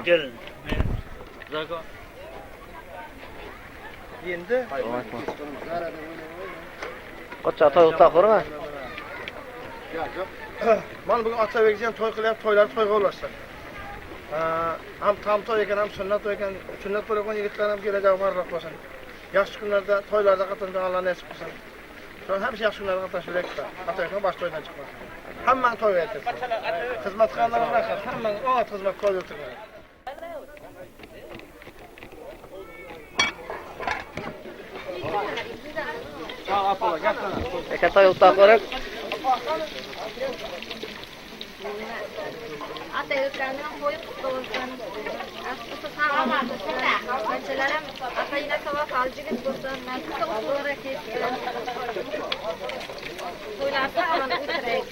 Gelin. Zaka. Endi Goçja toý gutlap görüň-ä. Mana bugün Atabek diýen toý kylýar, toýlary toýga ulaşsyn. Ham tam toý eken, ham sünnet toý eken. Sünnet bolan ýigitler hem gelejegi parlak bolsun. Ýagşy günlerde, toýlarda gatnaşmak Allah nesip kylsyn. Şoň hemişe ýagşy günlerde gatnaşyp bileýik-de. Atabekiň baş toýdan çykmasyn. Hemmäň toýa ýetirsin. Hyzmatkarlaryň rahat, hemmäň oňat hyzmat koý götürmeli. Eke toý gutlap görüň. Ata toýy kutly bolsun. Aslysı sag bolsun. Bachalarim ata-enasi wefaly jigit bolsun. Nasip usullara ketsin. Toýlar sag-aman ötüreýik.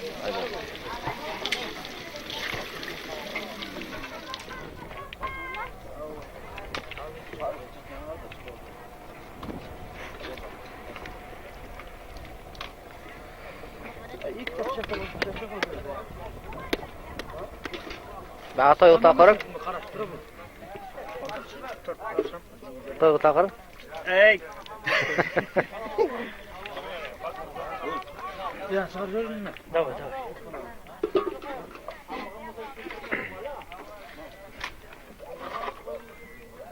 Baga toý gutlap görüň. Toý gutlap görüň. Ey. Ya sor görün mü? Давай, давай.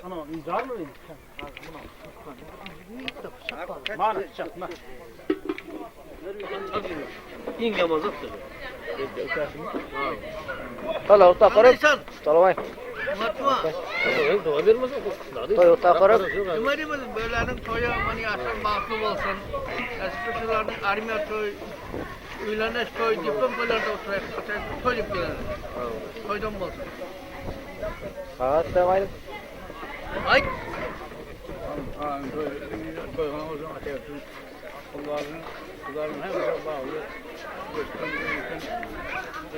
Ana, imza mı? Mana bıçak, ma. Iň ýamazakdyr. Toý gutlap görüň. Tolabay. Toý gutlap görüň. Umarım böylenin toyu aman yaşar bagtly bolsun. Espeşalarının armiya toy, uylanish toy, diplom toylarda oturayıp, toy dep geleli. Toydan bolsun. Sagat dewaýlyk. Ay. Toygan olsun Atabek'in. Onların, kızların hepsi bağlı. Göçten, göçten,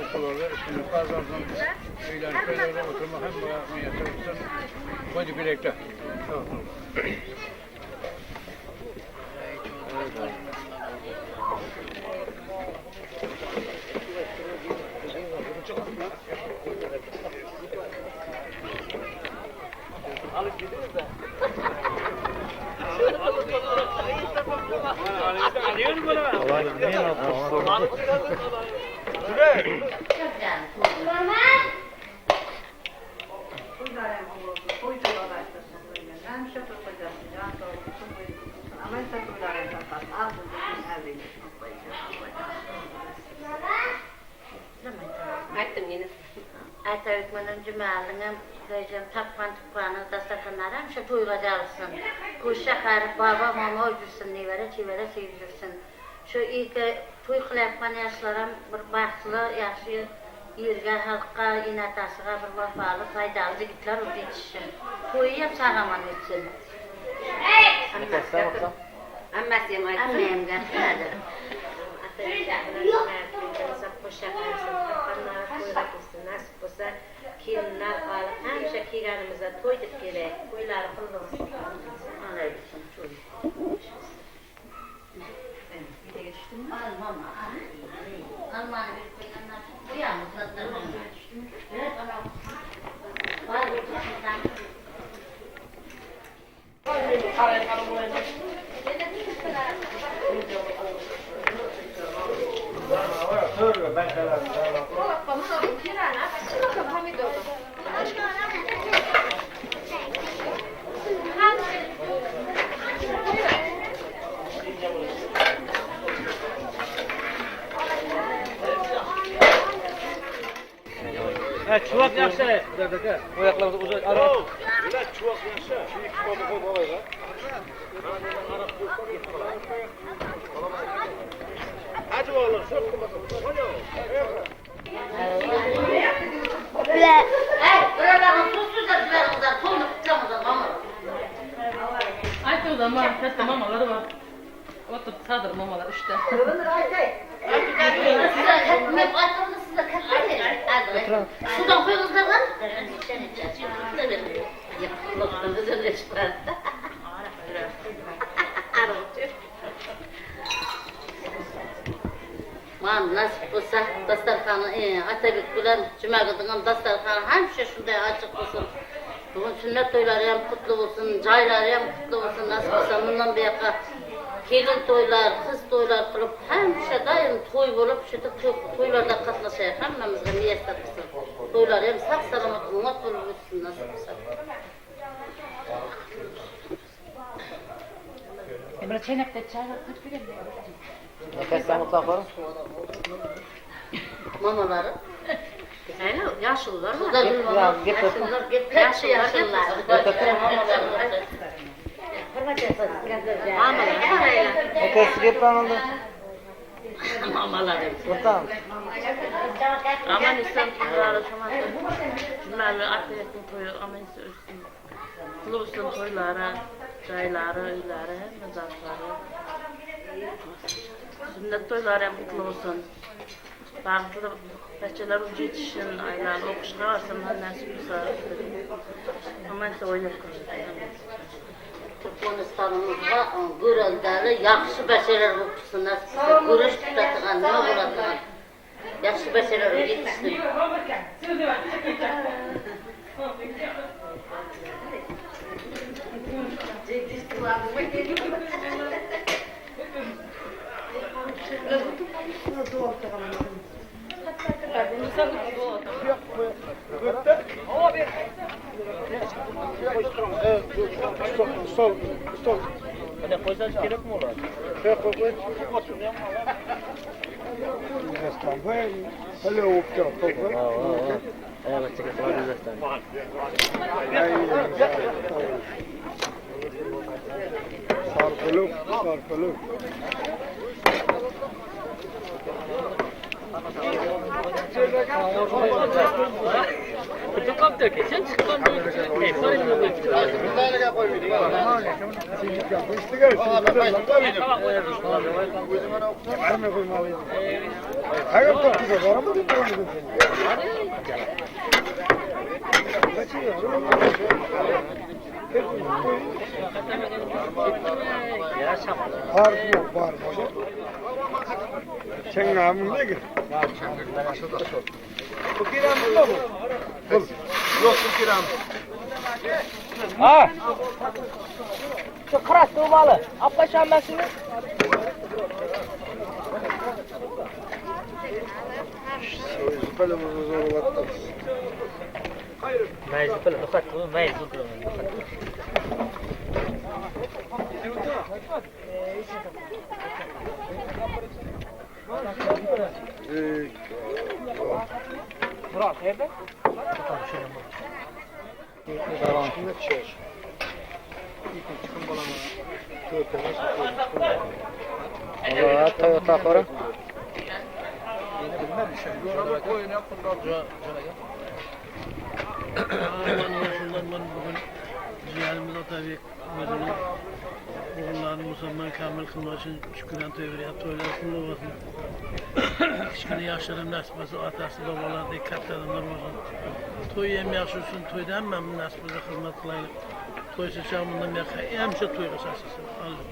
okullarda üstünü kazansın. Uylanish toylarda oturmak hem müyesser olsun. Koydu birlikte. Aytdym ýene. Atabek menen Jümäliňem Rejem tapgan tukgany dastarhanlary hemişe toýga jalsyn. Goş şäher baba mama jürsün, nebere çebere söýüp jürsün. Şu ilki toý kylyapgan ýaşlaram bir bagtly, ýagşy ýerge, halkga, ene-atasyga bir wepaly, paýdaly jigitler bolup ýetişsin. Toýy hem sag-aman ötsün. Ammasi hem aýtdy. Amme hem gapyradyr. Nasip bolsa kelinler galyp hemişe kelgenimizde toý dep geläýik. Toýlary gully bolsun. Alay bilsin toý. Almam. Almany berip goýanlar goýamyz Bar otursun. Ha, çuvak ýagşy. O ýaklarda uzak ara. Ey, buralardan tuzsuz da biber toýunu kutlamazlar mama. Ayt o zaman, hatta mamaları var. Oturup sadır mamalar işte. Size katmıp atımda size katmıyor. Sudan koyunuzlar var. Man nasip bolsa dastarhany, ata. Atabek bilen Jumagyzyňam dastarhany hemişe şunday açyk bolsun. Bu gün sünnet toýlary hem gutly bolsun, jaýlary hem gutly bolsun, nasip bolsa mundan buýaka gelin toýlar, gyz toýlar kylyp hemişe daýym toý bolup şeýdip toýlarda gatnaşaýak hemmemizge miýesser kylsyn. Toýlar hem sag salamat oňat bolup ötsün nasip bolsa. Emre çeynekde çay var, kaç bilen Nefes mutlakarım. Mamalary. Aynen yaşlılar var. Kızlar Ya, mama, git yaşlılar git yaşlılar. Mamalar var aynen. Nefes git lan oldu. Mamaları. Sultan. Aman insan toyları Cümle Atabek'in toyu aman insan ölsün. Kutlu olsun toyları, cayları, öyleri, hemme zatları. Sünnet toyları hem kutlu olsun. Bagtly beçeler ucu yetişsin, aylar okuşuna varsın, nasip olsa. Aman insan oynayıp Türkmenistanımızda görəldəli yaxşı bəşərlər oxusun, nasip olsa görüş tutatuğan, nima bo'ladigan yaxşı bəşərlər yetişsin. Stol, stol. Ne koysan gerek mi olar? Koy koy koy. Evet, çekil. Sarpılık, sarpılık. Sen namın ne ki? Yok bu kiram. Ha. Şu kırat tuğbalı. Abla şambasını. Mecbur, fakat bu mecbur. Allah Toyota koru. Aman bugün ciğerimiz Atabek özünün oğullarını musamman kamil kılmak için şükran tövbe toylar kutlu olsun. Kichkina yoshlar nasib bo'lsa otasi bobolardek katta odamlar bo'lsin. To'y ham yaxshi o'tsin, to'yda hammamiz nasib bo'lsa xizmat qilaylik. To'ysa chog' bundan buyoqqa hamisha to'yga sashlasin. Alloh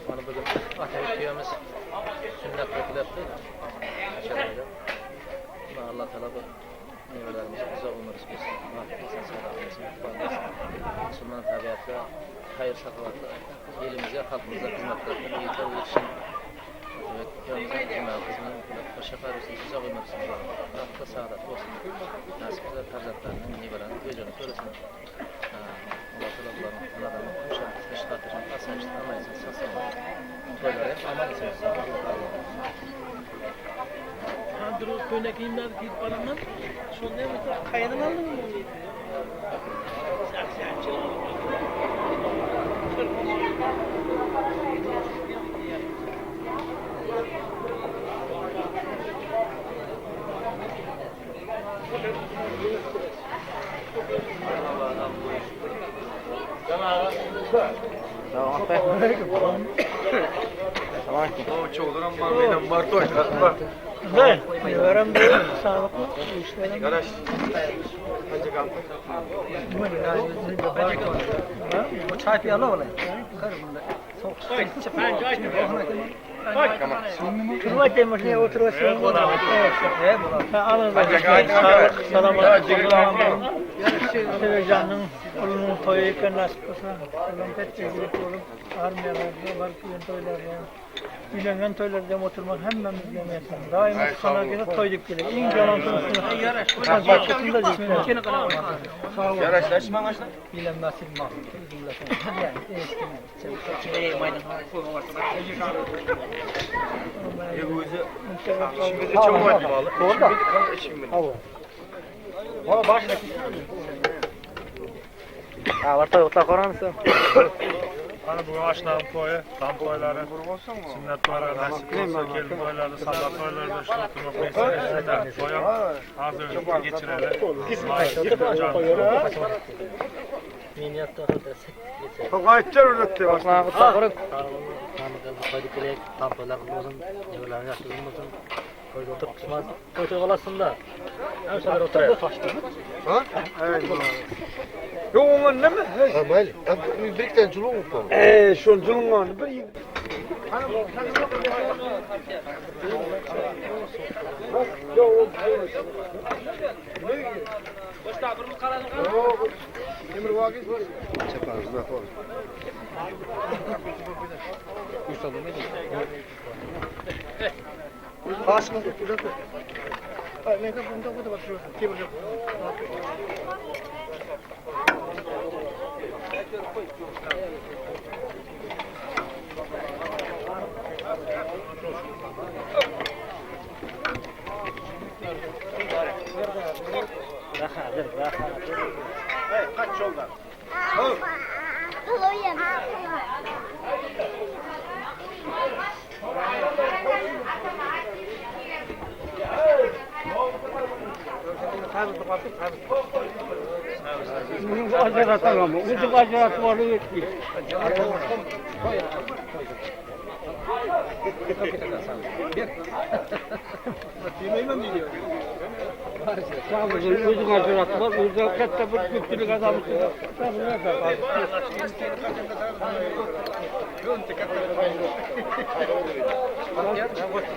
Mana bugün Atabek kuyamiz sünnet to'y qilyapti. Maşallah. Allah Teala bu nevalarimize uzoq umr nasip etsin. Baxt etsin, sog'lik bersin, iqbol bersin. Musulmon tabiatli, xayr saxovatli elimizga, xalqimizga xizmat qiladigan yigitlar yetishsin. Atabek kuyamizning juma qizini qo'sha bersin, uzoq umr bersin. Baxtli saodat bo'lsin. Nasib qilsa farzandlarining, nevaralarini ko'zini ko'rsin. Alloh taolo bularni xonadonini hamisha tinch xotirjam, osoyishta, omon eson, sog' salomat. To'ylari ham omon eson o'tsin. Kadro ko'ylak kiyimlarni kiyib boraman. Shunda ham aytadi, qayerdan olding buni deydi. Tamam. O çoğduran var, benim var, toylar var. Neberem sağlıklı işlerim. Sağlık, salamat, Sevecan'ın oğlunun toyu eken nasip olsa. Oğlum pek yigit olup armiyalarda barıp giden toylarda. Üylengen toylarda oturmak hemmemizge meysan. Daima sana göre toy dip gelir. İn yalan Bilen nasip mah. Mana bugun oshnam to'yi, tam to'ylari, sunnat to'ylari nasib bo'lsa, kelin to'ylari, sadaq to'ylarida shu o'tirmoq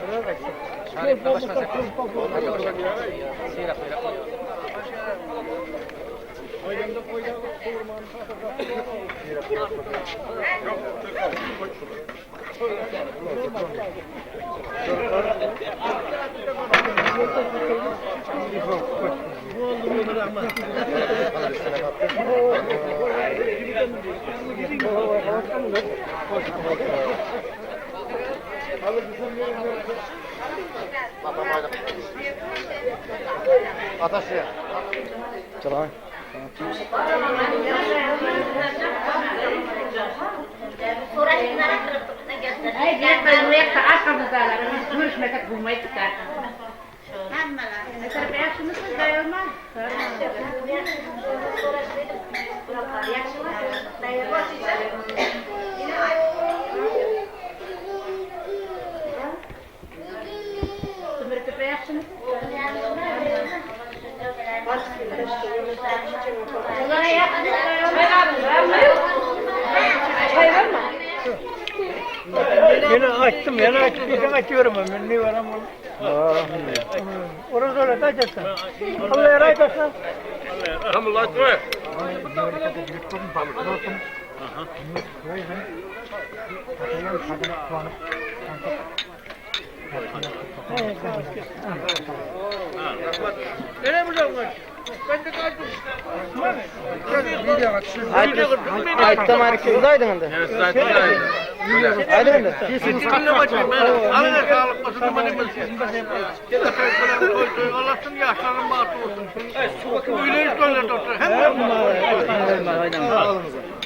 niyat etsin. To'yim hozir kechiradi. Yine açtım, yine açtım, yine açıyorum ben. Ne var ama? Orası öyle kaçasın. Allah'a razı olsun.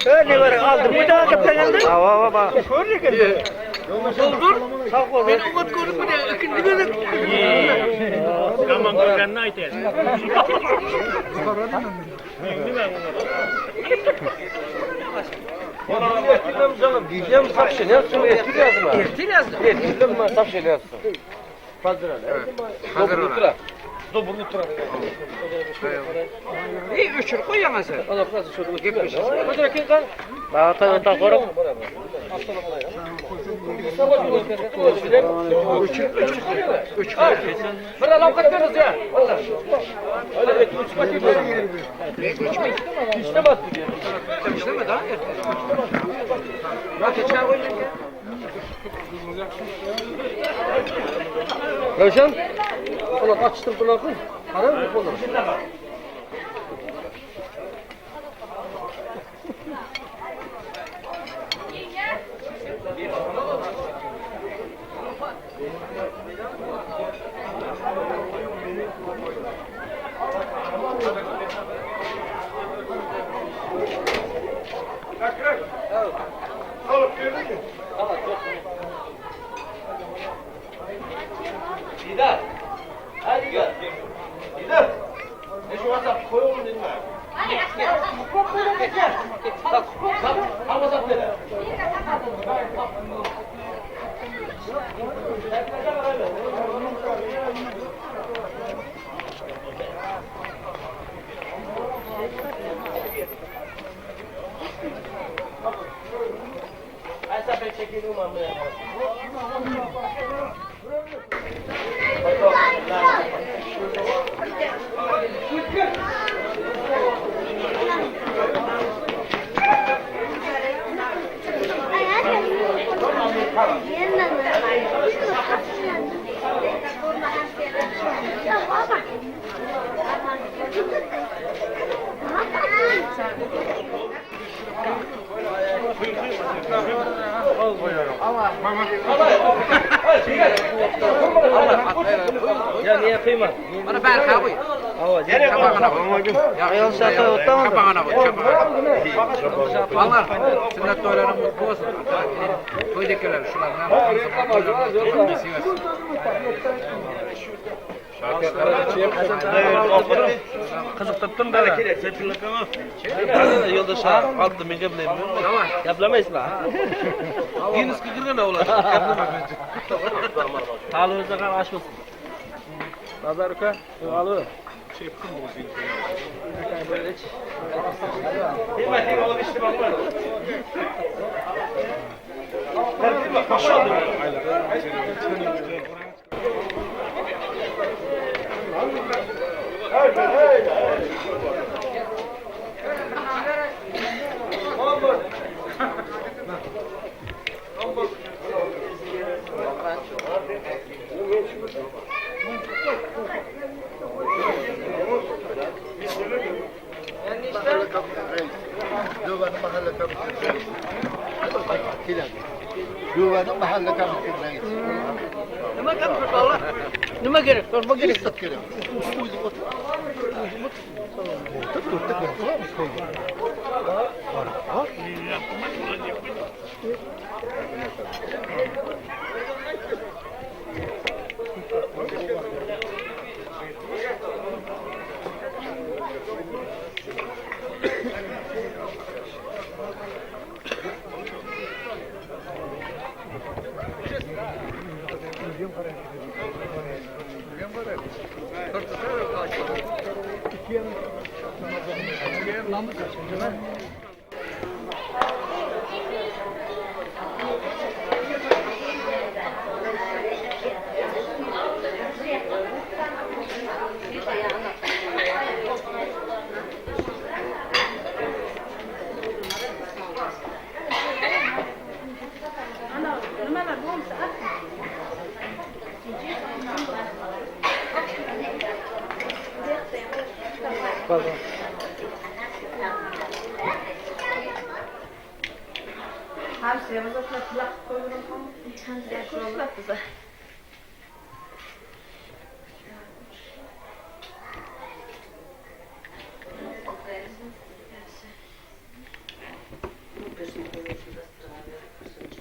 Öyle var aldım. Bir daha kaptanım. Ava ava. Doldur. Beni umut korup bir de ikinci gözü. Yomon ko'rganini aytaysiz.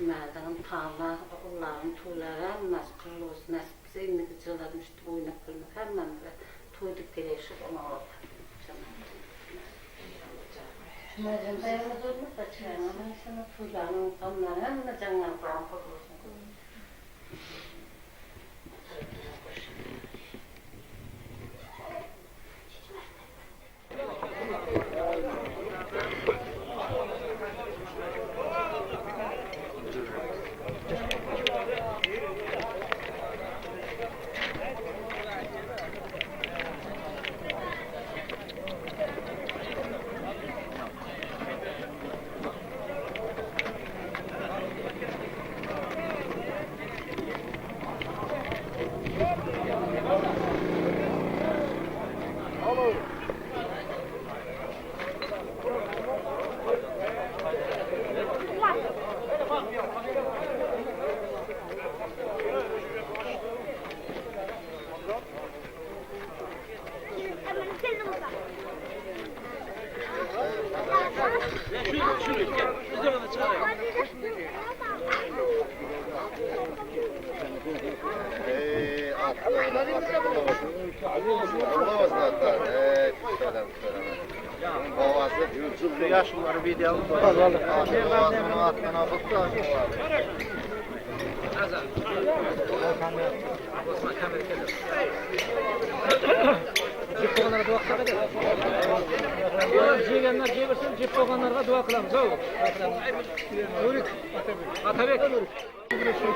Jumalyň tama, ogullaryň toýlary hemmesi gurly bolsun, nesip bize indiki jylaryny şütüp oýnap bilmek hemmämize toý diýip geleýşik oňa bolsun. Jumajan daýymyz ölmese çyragyňam ýaşana toýlarynyň gamlary hemme jaňlary gurly bolsun.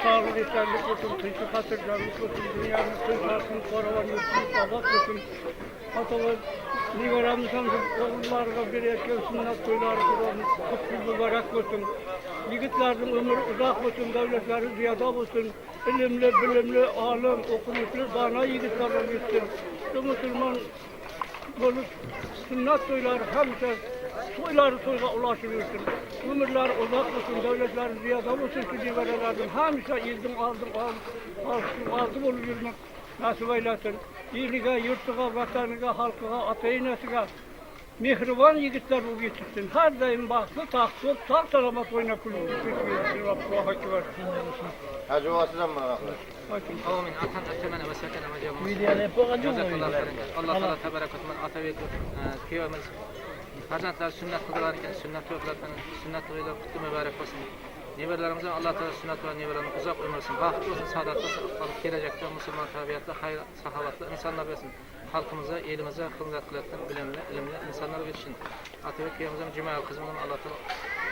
Saglyk esenlik bolsun, tynçlyk hatyrjamlyk bolsun, dünýämiz tynç halkymyz zorawan ýurtumyz abat bolsun. Atabek niberämiz hem ogullarga berýärken sünnet toýlary guran gutly mübarek bolsun. Ýigitleriniň ömri uzak bolsun, döwletleri zyýada bolsun. Ilimli, bilimli, alym, okumyşly, dana ýigitler bolup ýetsin. Şu musulman bolup sünnet toýlary hemişe toýlary toýga ulaşyp ýürsün. Ömürleri uzak bolsun, döwletleri zyýada bolsun şu nibereleriniň hemişe ildiň aldyň halkyň aldy bolup ýürmek nasip eýlesin. Ilige, ýurtuga, watanyga, halkyga, ata-enesige mähriban ýigitler bolup ýetişsin. Her daýym bagtly, tagtly bolup, sag-salamat oýnap gülüp ýürsün. Allahu ekber. Hajy sizem muny rahmet. Amin. Atan atamana ve sakana ve Allah Teala tebarek ve teala Atabek kuyovimiz farzandlar sünnet qildilar ekan, sünnet to'y qilar sünnet to'ylar qutlu muborak bo'lsin. Nevaralarimiz Alloh taolo sunnat va nevaralarini uzoq umr bersin, baxtli bo'lsin, saodatli bo'lsin, kelajakda musulmon tabiatli, xayr, saxovatli insonlar bo'lsin. Xalqimizga, elimizga xizmat qilayotgan bilimli, ilmli insonlar yetishsin. Atabek kuyovimiz ham Jumal qizimiz ham Alloh taolo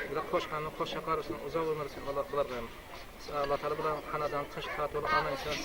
bular qo'shqanni qo'sh shaqar bersin, uzoq umr bersin. Alloh ularga ham. Alloh taolo bularning xonadoni tinch, totuv, omon eson.